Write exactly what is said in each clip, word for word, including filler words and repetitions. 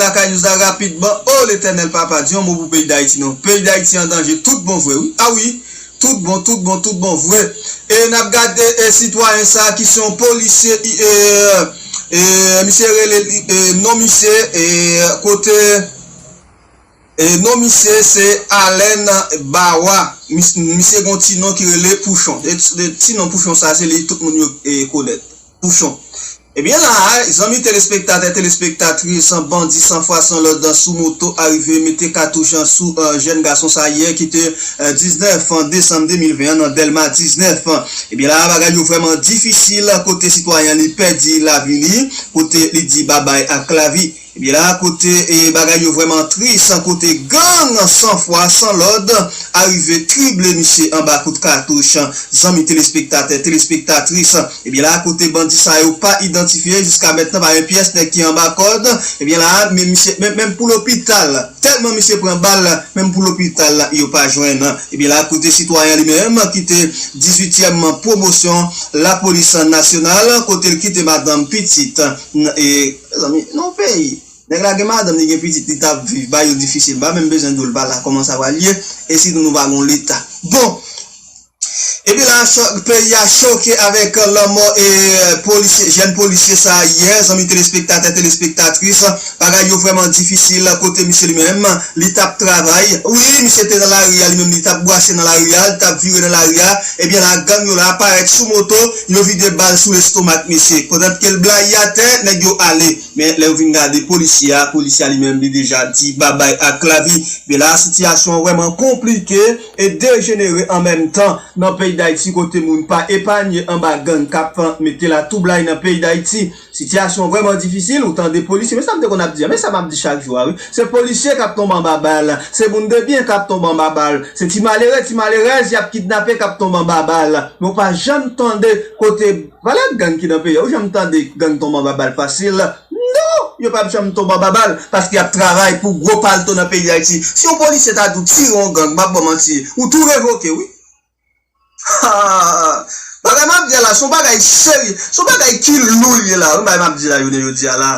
Lakay News la rapidman. O Letènèl Papa, di yon mo pou peyi Dayiti non. Peyi Dayiti an danje tout bon vre, wi. A wi, tout bon, tout bon, tout bon vre. E n ap gade e sitwayen sa ki se yon polisye, e, e, misye rele, e, non misye, e, kote, e, non misye se Allen Bawa. Mis-, misye gon ti non ki rele Pouchon. E ti, e ti non Pouchon sa, se li tout moun yo, e, konèt. Pouchon. Ebyen la, zanmi telespektatè, telespektatris, bandi san fwa san lòd sou moto arive mete katouch sou, eh, jèn gason sa yè ki te, eh, diznèf desanm de mil ven an nan Dèlma diznèf. Ebyen la, bagay yo vrèman difisil kote sitwayen li pèdi lavi li, kote li di babay ak lavi. Ebyen la, kote, eh, bagay yo vrèman tris, kote gang san fwa san lòd arive trible misye anba kout katouch. Zanmi telespektatè, telespektatris, ebyen la, kote bandi sa yo pa idantifye jiska mentnan, pa gen pyès nèg ki anba kòd. Ebyen la, men misye, menm, menm pou lopital, tèlman misye pran bal, menm pou lopital, yo pa jwenn. Ebyen la, kote sitwayen li menm, ki te dizuityèm pwomosyon lapolis nasyonal, kote l kite madanm, pitit, n-, e, mezanmi, nan yon peyi, nèg la gen madanm, li gen pitit, li t ap viv, bagay yo difisil, m pa menm bezwen di w l pa la, kòman sa pral ye, e si nou pa gon leta. Bon, epi la, cho-, peyi a choke avèk lanmò e polisye, jèn polisye sa a yè, zanmi telespektatè, telespektatris, bagay yo vrèman difisil, kote misye li menm, li t ap travay. Wi, misye te nan lari a, li menm, li t ap bwase nan lari a, li t ap vire nan lari a, ebyen la, gang yo la parèt sou moto, yo vide bal sou lestomak misye. Pandan ke l blayi atè, nèg yo ale. Men lè yo vin gade polisye a, polisye a li menm li deja di babay ak lavi. Men la, sitiyasyon an vrèman konplike e dejenere an menm tan nan peyi Dayiti, kote moun pa epanye anba gang k ap mete latwoublay nan peyi Dayiti. Sitiyasyon vrèman difisil, ou tande polisye, men sa m te konn ap di a, men sa m ap di chak jou a, wi. Se polisye k ap tonbe anba bal, se moun de byen k ap tonbe anba bal, se ti malere, ti malerèz y ap kidnape k ap tonbe anba bal. Men w pa janm tande kote, valè gang ki nan peyi a, ou janm tande gang tonbe anba bal fasil? Non! Yo p ap janm tonbe anba bal, paske y ap travay pou gwo palto nan peyi Dayiti. Si yon polisye ta di w tire yon gang, m p ap ba w manti, ou tou revoke, wi. Ha! Bagay m ap di a la, se yon bagay serye, se yon bagay ki lou l ye la, wi, bagay m ap di la, jounen jodi a la.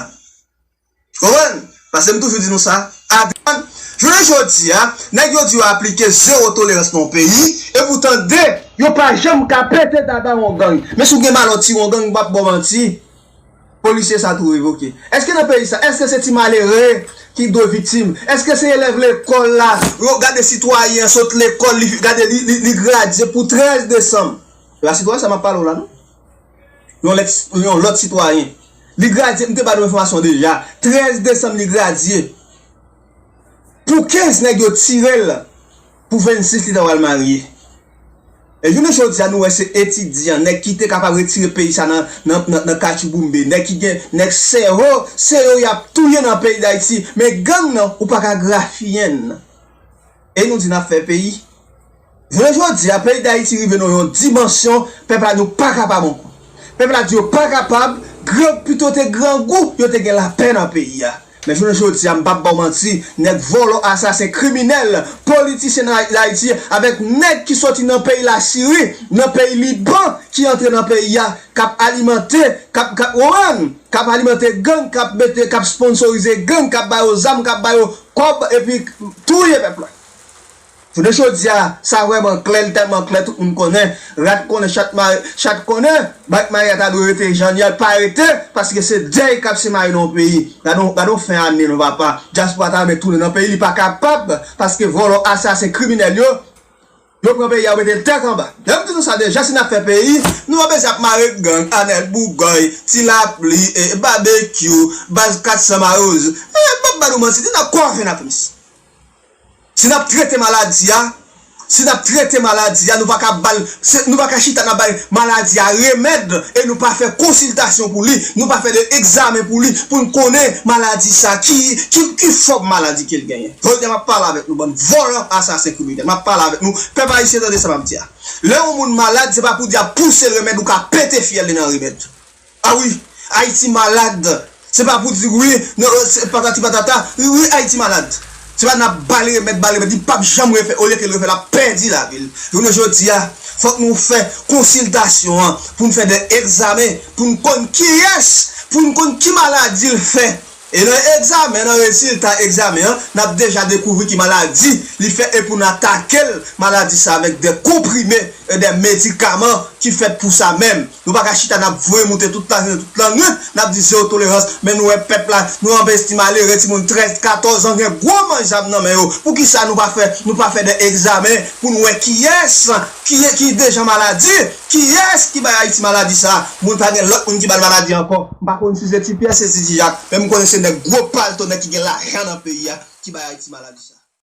Konprann? Paske m toujou di nou sa. Adan, jounen jodi a, nèg yo di yo aplike zewo tolerans nan yon peyi, e poutan de, yo pa janm ka pete dada yon gang. Men si w gen malè w tire yon gang, m p ap ba w manti. Polisye sa tou revoke. Èske nan peyi sa, èske se ti malere ki dwe viktim? Èske se elèv lekòl la? Yo gade sitwayen an sot lekòl, li, gade li, li, li gradye pou trèz desanm. E pa sitwayen sa m ap pale w la, non. Yon lèt, yon lòt sitwayen. Li gradye, m te ba nou enfòmasyon deja. Trèz desanm li gradye. Pou kenz nèg yo tire l. Pou vennsis li ta pral marye. E jounen jodi a nou wè se etidyan, nèg ki te kapab retire peyi sa nan, nan, nan, nan katchouboumbe, nèg ki gen, nèg sèvo, se yo y ap touye nan peyi Dayiti. Men gang nan, ou pa ka grafiyen l. E nou di n ap fè peyi. Jounen jodi a, peyi Dayiti rive nan yon dimansyon, pèp la di yo pa kapab ankò. Pèp la di yo pa kapab, gran, pito te grangou, yo te gen lapè nan peyi a. Men jounen jodi a, m p ap ba w manti, nèg vòlò, asasen, kriminèl, politisyen nan Ayiti, avèk nèg ki soti nan peyi Lasiri, nan peyi Liban, ki antre nan peyi a, k ap alimante, k ap, k ap, w konprann? K ap alimante gang, k ap mete, k ap sponsorize gang, k ap ba yo zam, k ap ba yo kòb, epi touye pèp la. Jounen jodi a, sa vrèman klè, li tèlman klè, tout moun konnen. Rat konnen, chat mare, chat konnen. Bat mare a ta dwe rete jan l ye a, l pa rete, paske se dèy k ap simaye nan yon peyi. Gade yon, gade yon fen ane, non papa. Dyaspora ta renmen tounen nan peyi, li pa kapab, paske vòlò, asasen, kriminèl yo, yo pran peyi a, yo mete l tèt anba. Lè m di nou sa deja, si n ap fè peyi, nou pa bezwen ap mare gang, Anèl Bougòy, Ti Lapli, e, Babekyou, baz kat san Mawozo. E, m p ap ba nou manti, n ap kòve n ap plis. Si n ap trete maladi a, si n ap trete maladi a, nou pa ka ba l, se, nou pa ka chita n ap bay maladi a remèd e nou pa fè konsiltasyon pou li, nou pa fè de egzamen pou li, pou n konnen maladi sa ki, ki, ki fòm maladi ke l genyen. Jodi a, m ap pale avèk nou, bann vòlò, asasen, kriminèl. M ap pale avèk nou. Pèp ayisyen, tande sa m ap di a. Lè yon moun malad, se pa pou di ap pouse l remèd, ou ka pete fyèl li nan remèd. A wi, Ayiti malad. Se pa pou di wi, non, se patati patata. Wi, wi, Ayiti malad. Se pa n ap ba l remèd, ba l remèd. Li p ap janm refè. Olye ke l refè, l ap pèdi lavi l. Jounen jodi a, fòk nou fè konsiltasyon an pou n fè de egzamen, pou n konn kiyès, pou n konn ki maladi l fè. E nan egzamen, nan rezilta egzamen an, n ap deja dekouvri ki maladi li fè e pou n atake l, maladi sa avèk de konprime e de medikaman ki fèt pou sa menm. Nou pa ka chita n ap voye moute tout lajounen, tout lannwit, n ap di zewo tolerans, men nou wè pèp la, nou anbesti malere, timoun trèz, katòz an gen gwo manzam nan men yo. Poukisa nou pa fè, nou pa fè de egzamen pou n wè kiyès ki, ki deja maladi, kiyès ki bay Ayiti maladi sa? Moun pa gen lòt moun ki ba l maladi ankò. M pa konn si se Ti Pyè, se Ti Jak, men m konnen se nèg gwo palto, nèg ki gen lajan nan peyi a ki bay Ayiti maladi sa.